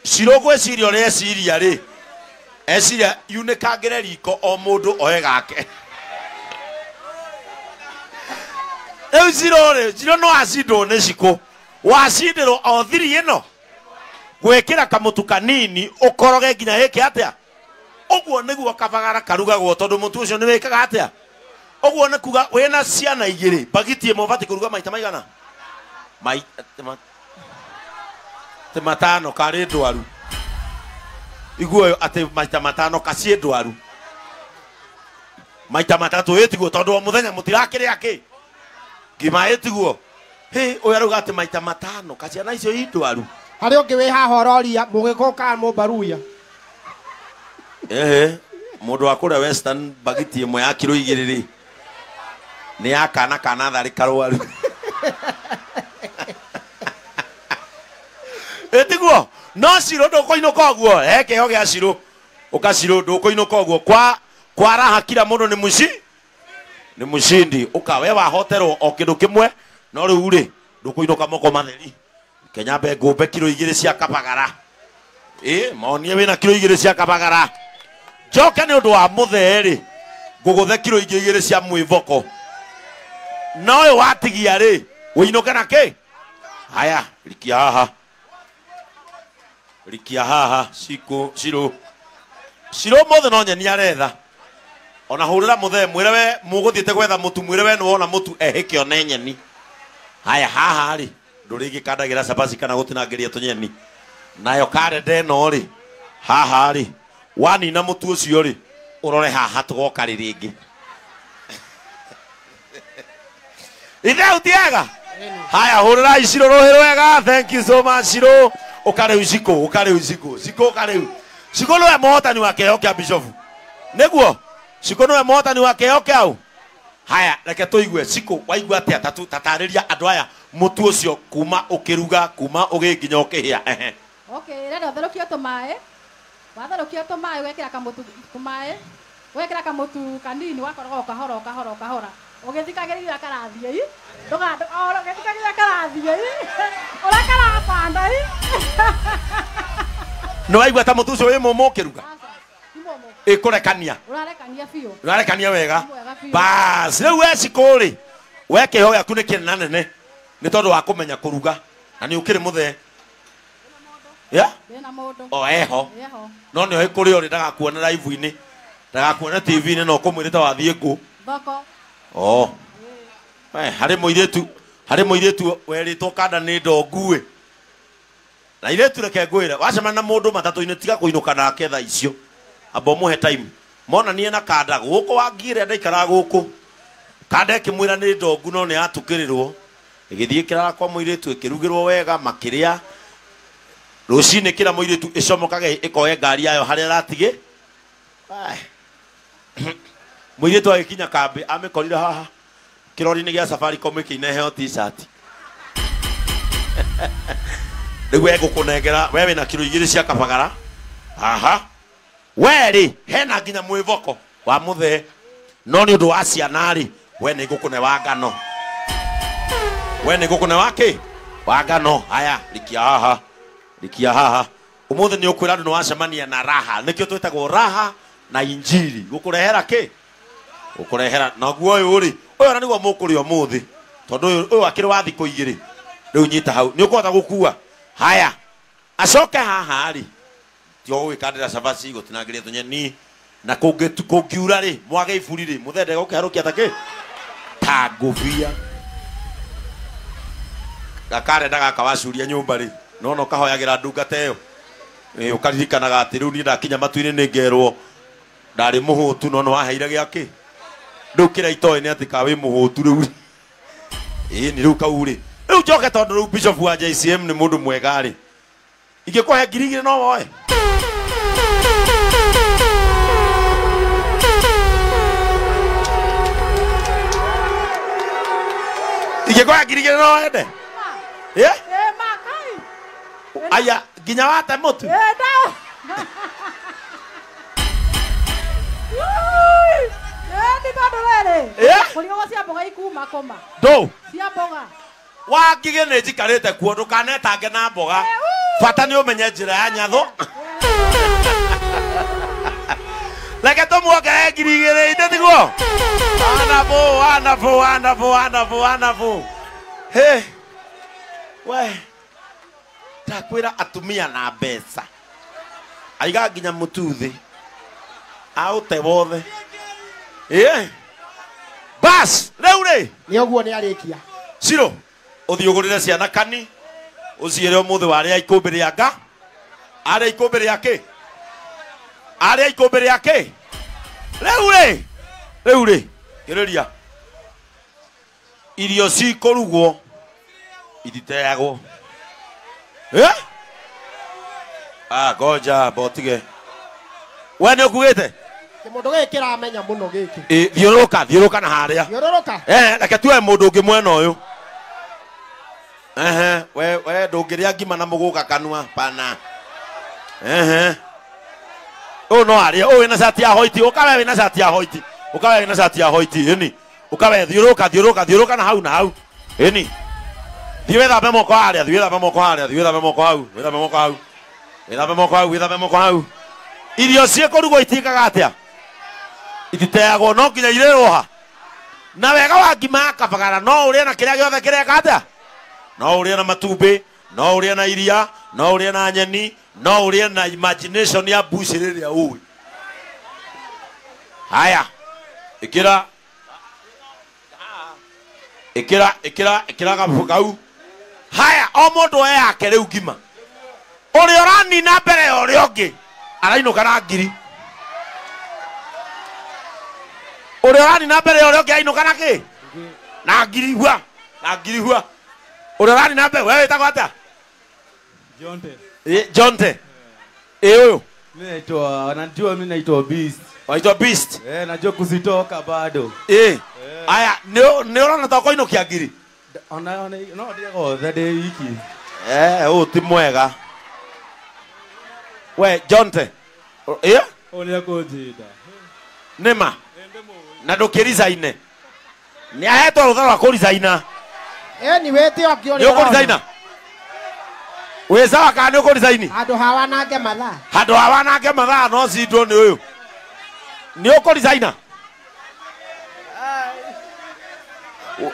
Ciro gwĩciria ũrĩa eciria rĩ eciria yunĩkangĩre riko o mũndũ oe gake. Rĩu Ciro rĩ Ciro no acindwo nĩ Cikũ wacindĩrwo o thiri ĩno gwĩkĩra kamũtu kanini ũkoroge nginya ĩke atĩa ũguo nĩguo kabagara karugagwo tondũ mũtu ũcio nĩ wĩkaga atĩa ũguo nĩ kuga wĩna ciana igĩrĩ bagiti ĩmwe ũbatiĩ kũruga maita maigana te matano karĩ ndwaru iguo atĩ maita matano kaciĩ ndwaru maita matatũ ĩtiguo tondũ o mũthenya mũtirakĩrĩa kĩ ngima ĩtiguo hĩ ũyũ arauga atĩ maita matano kaciana icio i ndwaru harĩ ũngĩ wĩ haha ũroria mũgĩkũyũ kana mũmbaruya ehe mũndũ wa kũrĩa Western bagiti ĩmwe ya kiro igĩrĩ rĩ nĩ ya kana kana tharĩ karwaru ĩtiguo no Ciro ndũkũinũka ũguo he kĩheo gĩa Ciro ũka Ciro ndũkũinũka ũguo kwa raha kila mũndũ nĩ mũci nĩ mũcindi ũka we wahoterwo o kĩndũ kĩmwe no rĩu rĩ ndũkũinũka moko matheri kenyambe ngũmbe kiro igĩrĩ cia kabagara ĩ monie wĩna kiro igĩrĩ cia kabagara njoke nĩ ũndũ wa mũthee rĩ ngũgũthe kiro ingĩ igĩrĩ cia mwĩvoko na ũyũ watigia rĩ ũinũke na kĩ haya rikia haha rikia haha Cikũ Ciro Ciro mothe no nyeni aretha ona hũrĩra mũthee mwĩre we mũgũthiĩte gwetha mũtu mwĩre we nĩwona mũtu ehĩke one nyeni haya haha rĩ ndũrĩgĩkandagĩra cabaci kana gũtinangĩria tũnyeni nayo karenda ĩno rĩ haha rĩ wanina mũtu ũcio rĩ ũrore haha tũgoka rĩ rĩngĩ ithe utiega haya hũrĩrai Ciro rũhĩ rwega thank you so much Ciro ũka rĩu Cikũ ũka rĩu Cikũ Cikũ ũka rĩu Cikũ nĩwe mũhotani wa kĩheo kĩa bishofu nĩguo Cikũ nĩwe mũhotani wa kĩheo kĩau haya reke tũigue Cikũ waigua atĩa tatarĩria andũ aya mũtu ũcio kuma ũkĩruga kuma ũgĩnginya ũkĩhĩa ehe okay renda ũtherũkie tũmaĩ watherũkia tũmaĩ ũgekĩra kamũtu tũmaĩ ũgekĩra kamũtu kanini wakoroga ũkahora ũkahora ũkahora ũgĩthikagĩrĩria karathiĩ i ũgĩthikagĩrĩria karathiĩ i ũrĩa karabanda i nĩ waigua ta mũtu ũcio wĩ mũmũ ũkĩruga ĩkũrekania ũrarekania biũ ũrarekania wega bas rĩu we Cikũ rĩ we kĩheo gĩaku nĩ kĩnenanene nĩ tondũ wa kũmenya kũruga na nĩ ũkĩrĩ mũthee ya o eho no nĩ oĩ kũrĩa ũrĩ ndagakuone live-inĩ ndagakuone TV-inĩ no ũkũmwĩrĩte wathiĩ ngũ thoko oh harĩ mũirĩtu werĩtwo kanda nĩ ndongu ĩ na irĩtu reke ngwĩre wacemania na mũndũ matatũ-inĩ tiga kũinũka nake thaa icio amba ũmũhe time monanie na kanda gũkũ wangire ndaikaraga gũkũ kanda ĩkĩmwĩra nĩ ndongu no nĩ yatukĩrĩrwo ĩgĩthiĩ ĩkĩrara kwa mũirĩtu ĩkĩrugĩrwo wega makĩrĩa rũcinĩ kĩra mũirĩtu ĩcomokage ĩkoe ngari yayo harĩa ĩratigĩ mũirĩtu agĩkinya kambĩ amĩkorire haha kĩrori-inĩ gĩa Safaricom ĩkĩineheo t-shirt rĩu egũkũnengera we wĩna kiro igĩrĩ cia kabagara aha we rĩ hena nginya mwĩvoko wa mũthee no nĩ ũndũ wa ciana rĩ we nĩ ngũkũne wa ngano we nĩ ngũkũne wa kĩ wa ngano haya rikia haha rikia haha ũmũthĩ nĩ ũkwĩra andũ nĩ wacemania na raha nĩkĩo twĩtagwo raha na injiri gũkũrehera kĩ gũkũrehera naguo ũyũ rĩ ũyũ ona nĩguo mũkũrĩa ũmũthĩ tondũ ũyũ akĩrĩ wa thikũ igĩrĩ rĩu nyita hau nĩ ũkũhota gũkua haya acoke haha rĩ ti ũgũgĩkandĩra cabaci gũtinangĩria tũnyeni na kũngiura rĩ mwage iburi rĩ mũthee ndegũkĩharũkia ta kĩ ta ngũbia gakarenda gaka wacuria nyũmba rĩ no no kahoyagĩra ndungata ĩyo ũkaririkanaga atĩ rĩu niĩ ndakinya matu-inĩ nĩ ngerwo ndarĩ mũhũtu no nĩ waheire gĩakĩ rĩu kĩrĩa itoĩ nĩ atĩ ka wĩ mũhũtu rĩu ĩĩ nĩ rĩu kau rĩ rĩu njoke tondũ rĩu bishop wa JCM nĩ mũndũ mwega rĩ ingĩkũhe 2,000 no woe ingĩkũhe 2,000 no wende aya nginya wate mũtu Nĩ tondũ rĩrĩ kũrigagwo cia mboga ikuma kũma ndũ cia mboga wangigĩ nĩ njikarĩte kuo ndũkanetange na mboga Bata nĩ ũmenye njĩra ya nyatho. Reke tũmuongerere 2,000 ithe tiguo. Wonderful, wonderful, wonderful, wonderful, wonderful. Hey. We. Ndakwĩra atumia na mbeca. Aiga nginya mũtu thĩ. Aũte wothe. Eh. Bas, rĩu rĩ. Nĩ ũguo nĩ arĩkia. Ciro, ũthiĩ ũgũrĩre ciana kani. Ũciĩre ũmũthĩ warĩa ikũmbĩ rĩa nga. Arĩa ikũmbĩ rĩa kĩ? Arĩa ikũmbĩ rĩa kĩ? Rĩu rĩ. Rĩu rĩ. Kĩrĩria. Irio cikũrugwo ititeagwo. Eh? Ah, goja botige. We nĩ ũkugĩte? Kĩmũndũ gĩkĩ kĩramenya mũno gĩkĩ. Ĩ, thiũrũrũka, thiũrũrũka na harĩa. Thiũrũrũka. Eh, reke tuoe mũndũ ũngĩ mwena ũyũ. Ehe, we ndũngĩrĩa ngima na mũgũka kanua pana. Ehe. Ũyũ no arĩe, ũyũ wĩna cati ya hoiti, ũka we wĩna cati ya hoiti. Ũka we wĩna cati ya hoiti, ĩni. Ũka we thiũrũrũka, thiũrũrũka, thiũrũrũka na hau na hau. Ĩni. Thiĩ wĩthambe moko harĩa, thiĩ wĩthambe moko harĩa, thiĩ wĩthambe moko hau, wĩthambe moko hau. Wĩthambe moko hau, wĩthambe moko hau. Irio ciĩkũrugwo itiĩkaga atĩa? Ititeagwo no nginya irĩrwo ha. Na wega wa ngima ya kabagara no ũrĩe na kĩrĩa gĩothe kĩreka atĩa? No ũrĩe na matumbĩ, no ũrĩe na iria, no ũrĩe na nyeni, no ũrĩe na imagination ya mbuci rĩrĩa ũĩ. Haya. Ĩkĩra ĩkĩra ĩkĩra ĩkĩra gabuku kau. Haya, o mũndũ oe yake rĩu ngima. Ũrĩa ũranina mbere ya ũrĩa ũngĩ arainũka na ngiri. Ũrĩa ũranina mbere ya ũrĩa ũngĩ arainũka na kĩ? Na ngiri hua. Na ngiri hua. Ũrĩa ũranina mbere, we wĩtagwo atĩa? Jonte. Ĩ, Jonte. Ĩ ũyũ. Mimi naitwa, wanajua mimi naitwa Beast. Waitwa Beast? Eh, najua kuzitoka bado. Ĩ. Aya, nĩ ũrona ta ũkũinũkia ngiri? Ona no ndĩgothe ndĩ wiki. Eh, ũyũ ti mwega. We Jonte. Ĩ? Ũyũ nĩ ekũnjinda. Nĩma. Na ndũkĩricaine. Nĩ ahetwo rũtha rwa kũricaina. Ĩni wĩte o kĩũria. Nĩ ũkũricaina? Wĩ sawa kana nĩ ũkũricaini? Handũ ha wanange mathaa. Handũ ha wanange mathaa no cindwo nĩ ũyũ. Nĩ ũkũricaina?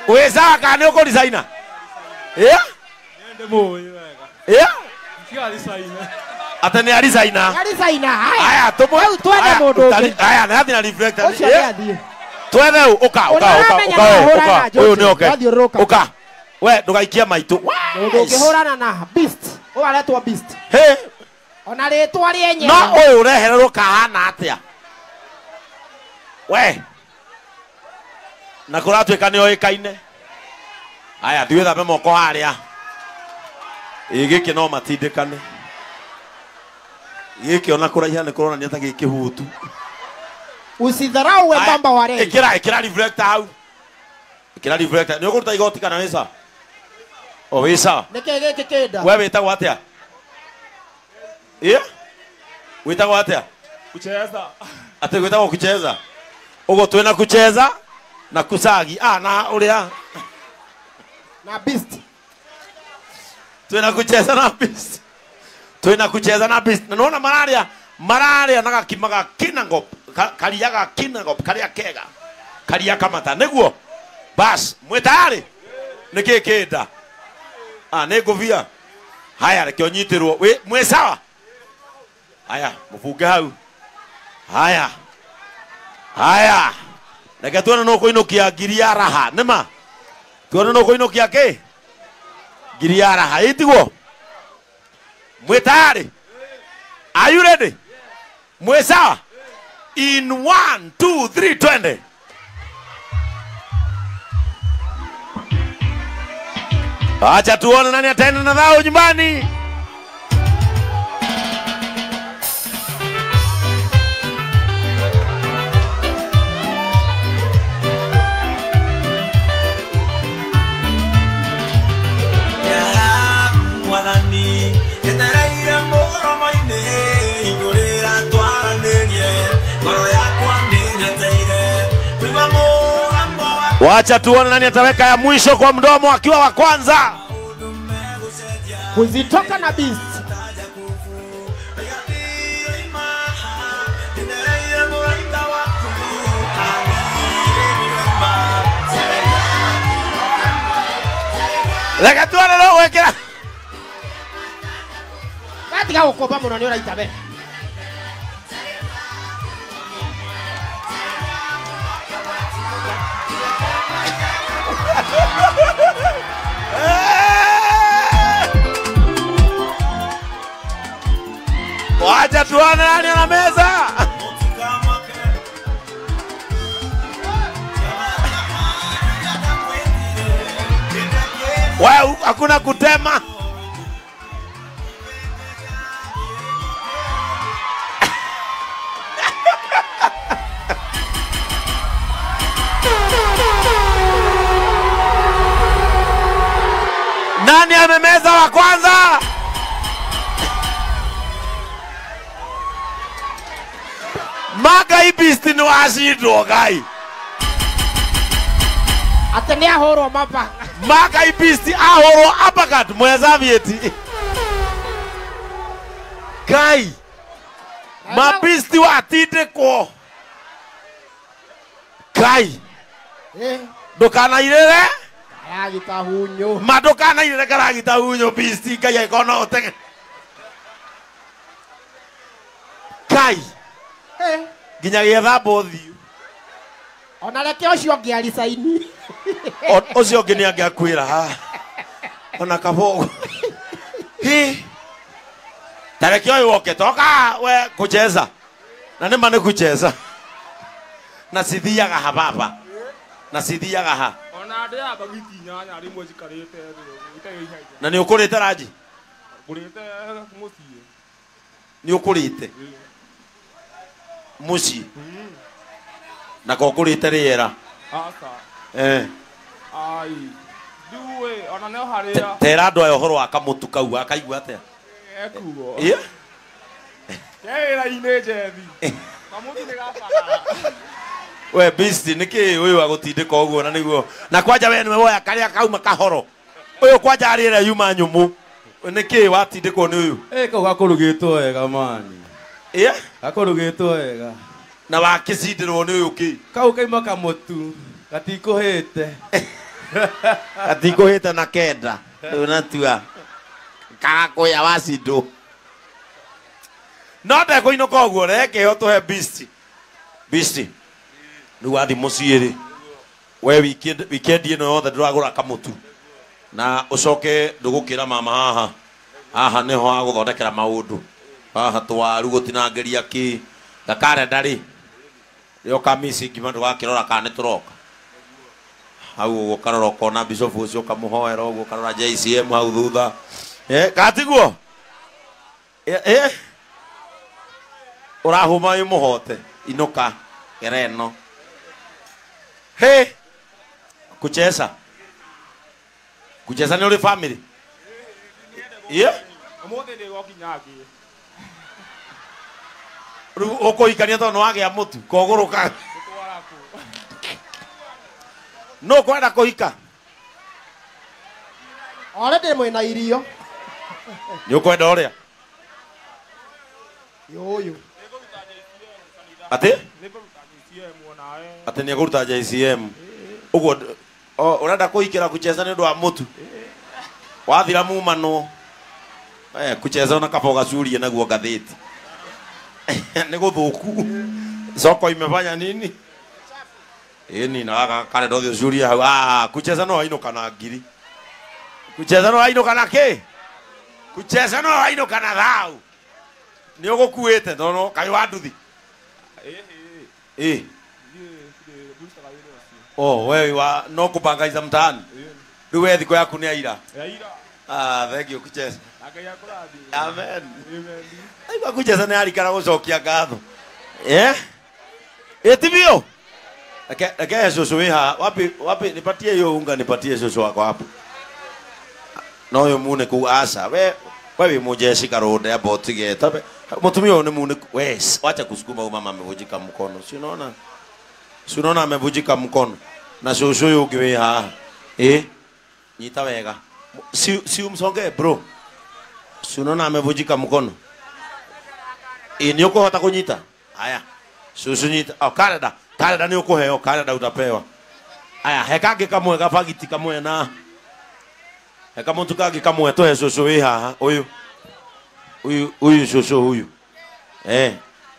Wĩ sawa kana nĩ ũkũricaina? Ĩ? Ndĩmũĩ wega. Ĩ? Ndiaricaina. Ate nĩ aricaina. Aricaina. Haya. Haya, tũmwe. Rĩu twethe mũndũ ũngĩ. Haya, nĩ athiĩ na reflector. Ũcio nĩ athiĩ. Twethe ũyũ, ũka, ũka, ũka, ũka, ũka. Ũyũ nĩ oke. Ũka. We ndũgaikie maitũ. Mũndũ ũngĩhũrana na Beast. Ũyũ aretwo Beast. Hĩ. Ona rĩtwa rĩenyewe. No ũyũ ũrehererwo kahana atĩa? We. Na kũratuĩka nĩ oĩkaine. Haya, thiĩ wĩthambe moko harĩa. Ĩ gĩkĩ no matindĩkane. Gĩkĩ ona kũraiha nĩ kũronania ta gĩkĩhutu. Usidharau wembamba wa reli. Ĩkĩra, ĩkĩra reflector hau. Ĩkĩra reflector. Nĩ ũkũruta igoti kana wĩ sawa? O wĩ sawa. Nĩkĩ gĩkĩ kĩnda? We wĩtagwo atĩa? Ĩ? Wĩtagwo atĩa? Kucheza. Atĩ gwĩtagwo kucheza. Ũguo twĩna kucheza na kusagi. Ah, na ũrĩa. Na Beast. Twĩna kucheza na Beast. Twĩna kucheza na Beast. Na nĩwona mararĩa, mararĩa na gakima ga kinangop, karia ga kinangop, karia kega. Karia kamata. Nĩguo? Bas, mwĩ tayari? Nĩkĩ kĩnda? Ah, nĩ ngũbia. Haya, reke ũnyitĩrwo. Wĩ, mwĩ sawa? Haya, mũbunge hau. Haya. Haya. Reke tuone nũ ũkũinũkia ngiri ya raha. Nĩma? Tuone nũ ũkũinũkia kĩ? Ngiri ya raha. Ĩ tiguo? Mwĩ tayari? Are you ready? Mwĩ sawa? In 1, 2, 3, twende. Acha tuone nani ataenda na dhao nyumbani. Wacha tuone nani ataweka ya mwisho kwa mdomo akiwa wa kwanza. Kuzitoka na Beast. Reke tuone no gwĩkĩra. Gatiga gũkomba mũno nĩ ũraita we. Wacha tuone nani ana meza. Wewe hakuna kutema. Nani amemeza wa kwanza? Maga ibisti ni washindwo gai. Ate nĩ ahũrwo mapa. Maga ibisti ahũrwo uppercut mwezavieti. Gai. Mabisti watindĩkwo. Gai. Ndũkanairĩre. Karagita hunyo. Ma ndũkanairĩre karagita hunyo bisti Ngai angĩkorwo no ũtege. Gai. Nginya gĩethamba ũthiũ. Ona reke ũcio ũngĩ aricaini. Ũcio ũngĩ nĩ angĩakwĩra ha. Ona kabogo. Hi. Tareke ũyũ woke toka we kucheza. Na nĩ ma nĩ kucheza. Na cithiaga ha baba. Na cithiaga ha. Ona ndĩaga bagiti 8 rĩmwe njikarĩte thĩ itarĩ ihenya. Na nĩ ũkũrĩte ranji? Ngũrĩte mũciĩ. Nĩ ũkũrĩte? Mũciĩ. Na ko ũkũrĩte rĩera? Aca. Ai. Rĩu ĩ ona no harĩa. Tera andũ aya ũhoro wa kamũtu kau akaigua atĩa? Ekuo. Ĩ? Ke wĩra-inĩ njethi. Kamũtu nĩ gabagara. We beast nĩkĩ ũyũ agũtindĩka ũguo na nĩguo. Na kwanja we nĩwe woya karĩa kauma kahoro. Ũyũ kwanja arĩ ĩrĩa yuma nyũmũ. Nĩkĩ watindĩkwo nĩ ũyũ? Ĩ kau gakũrugĩtwo wega mani. Ĩ? Gakũrugĩtwo wega. Na wakĩcindĩrwo nĩ ũyũ kĩ? Kau kaima kamũtu gatikũhĩte. Gatikũhĩte na kenda. Rĩu natua. Kagakũya wacindwo. No ndekũinũka ũguo reke ĩyo tũhe beast. Beast. Rĩu wathiĩ mũciĩ rĩ. We weekend ĩno yothe ndũragũra kamũtu. Na ũcoke ndũgũkĩra mama haha. Haha nĩho agũthondekera maũndũ. Haha twaru gũtinangĩria kĩ. Gakarenda rĩ. Rĩo kamisi ngima ndũgakĩrora kana nĩ tũroka. Hau ũguo ũkarora ũkona bishop ũcio ũkamũhoera ũguo ũkarora JCM hau thutha. Katiguo? Ũrahũma wĩ mũhote. Inũka. Gera ĩno. Hey! Kucheza. Kucheza nĩ ũrĩ family? Yeah? Ũmũthĩ ndĩgokinya ngĩ. Rĩu ũkũhikania tondũ nĩwagĩa mũtu kogũrũka. No kwenda kũhika? Already mwĩna irio. Nĩ ũkwenda ũrĩa? Yũyũ. Atĩ? Atĩ nĩ ekũruta JCM. Ũguo ũrenda kũhikĩra kucheza nĩ ũndũ wa mũtu. Wathira mumanwo. Kucheza ona kaba ũgacurie naguo ngathĩti. Nĩ gũthũku. Soko imefanya nini? Ĩni na gaka karenda ũthiĩ ũcurie hau. Ah, kucheza no ainũka na ngiri. Kucheza no ainũka na kĩ? Kucheza no ainũka na thau. Nĩ ũgũkuĩte tondũ kaĩ wa nduthi. Ĩ. Oh, wewe wa no kupangaiza mtaani. Rĩu we thikũ yaku nĩ aira. Ah, thank you kucheza. Amen. Aigua kucheza nĩ arikara gũcokia ngatho. Ĩ tibio? Reke cũcũ wĩ haha. Wapi wapi nipatie hiyo unga nipatie cũcũ wako hapo. No ũyũ mune kũu aca. We wĩ mũjeshi karũnde amba ũtige. Tabe mũtumia ũyũ nĩ mune we wacha kusukuma huyu mama amevunjika mkono. Si unaona? Si unaona amevunjika mkono. Na cũcũ ũyũ ũngĩ wĩ haha. Nyita wega. Si umsonge bro. Si unaona amevunjika mkono. Nĩ ũkũhota kũnyita? Haya. Cũcũ nyita. Oh, Canada. Canada nĩ ũkũheo, Canada utapewa. Aya, he kangĩ kamwe gabagiti kamwe na Eka muntu kangĩ kamwe tũhe cũcũ wĩ haha ũyũ. Huyu huyu shosho huyu. Eh.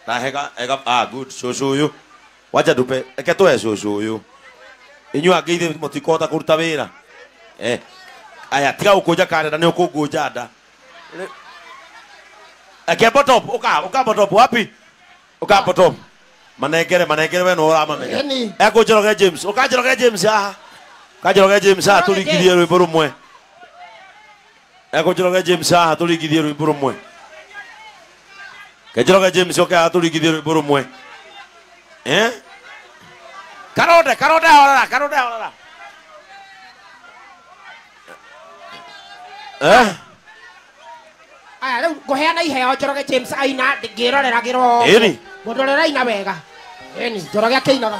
Na hega hega ah good shosho huyu. Wacha tupe eke tuhe shosho huyu. Inyu angĩ ithe mũtikũhota kũruta wĩra. Eh. Aya tiga gũkũnja karenda nĩ ũkũngũnja nda. Eke botop uka uka botop wapi? Uka botop. Manengere manengere we no ũramamenya. Ĩni. Eko Njoroge James. Uka Njoroge James haha. Uka Njoroge James haha tũringithie rwĩmbo rũmwe. Eko Njoroge James haha tũringithie rwĩmbo rũmwe. Ke Njoroge James oke haha tũringithie rwĩmbo rũmwe. Eh? Karonde, karonde horera, karonde horera. Eh? Aya rĩu ngũheana iheo Njoroge James aina ngĩrorera gĩro. Ĩni. Mũndũ ũrĩa ũraina wega. Ĩni, Njoroge akĩinaga.